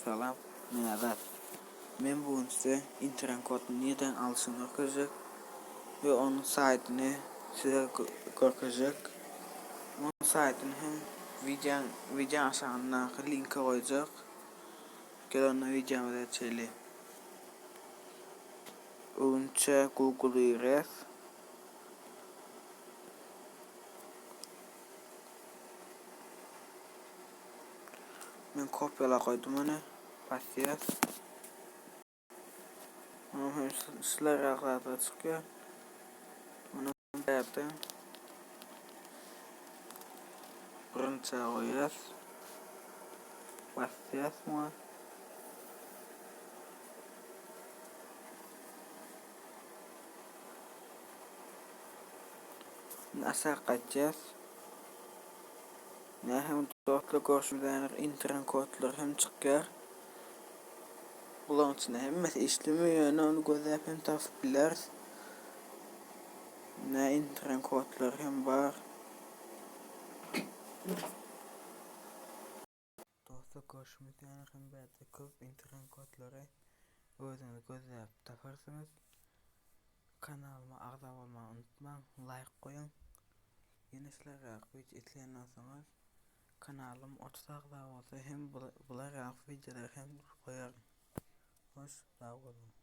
Salam, men Azat. Men bu gün size internet koduny nirden alşyny görkezjek we onuň saýtyny size görkezjek. Onuň saýtyny hem wideoň wideoň aşagyndaky linke goýjak. Gel onda wideomyza geçeli. Öňçe Google girýäs. Men kopýala goýdum ony. Basýas. Onuň hem şular ýaly zatlar çykýar. Ony bärde birinjä goýýas. Basýas muňa. Indi aşak gaýtýas. Nähili dostlar görşümiz ýaly internet kodlary hem çykýar. Bularyň içinde hemmesi işlemeýär ýöne ony gözläp hem tapyp bileris. Nä internet kodlary hem bar. Dostlar görşümiz ýaly hem bärde köp internet kodlary özüňiz gözläp taparsyňyz. Kanalyma agza bolmagy unutmaň, laýk goýuň. Ýene şular ýaly wideo isleýän bolsaňyz kanalym 30 agza bolsa hem bular ýaly wideolary hem goýaryn. Hoş sag boluň.